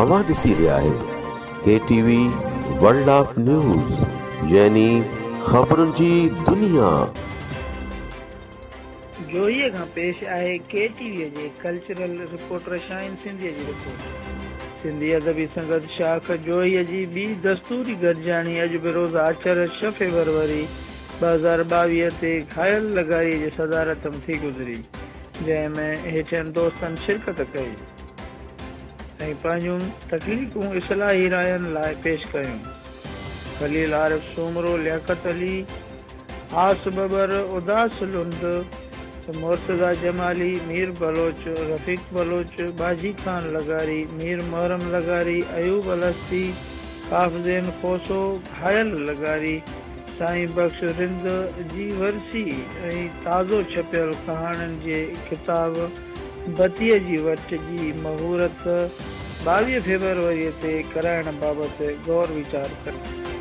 اوهان ڏسي رهيا آهيو K T V world of news يعني خبرن جي دنيا. جوهيء کان پيش آهي ڪي ٽي ويء جي ڪلچرل رپورٽر شاهين سنڌيء جي رپورٽ. سنڌي ادبي سنگت شاخ جوهيء جي ٻي دستوري گڏجاڻي اڄ بروز آچر ڇهه فيبروري 2022 تي گهايل لغاريء جي صدارت م ٿي گذري، جنهن ۾ هيٺين دوستن شرڪت ڪئي. ۽ پنهنجون تخليقون اصلاحي راين لاء پيش ڪيون. خليل عارف سومرو، لياقت علي، آس ٻٻر، اداس لنڊ، مرتضيٰ جمالي، مير بلوچ، رفيق بلوچ، ٻاجهي خان لغاري، مير محرم لغاري، ايوب الستي، قاف زين کوسو، گهايل لغاري، سائين بخش رند جي ورسي ۽ تازو ڇپيل ڪهاڻين جي ڪتاب بتيء جي وٽ جي مهورت 22 فيبروريء تي ڪرائڻ بابت غور ويچار ڪيو.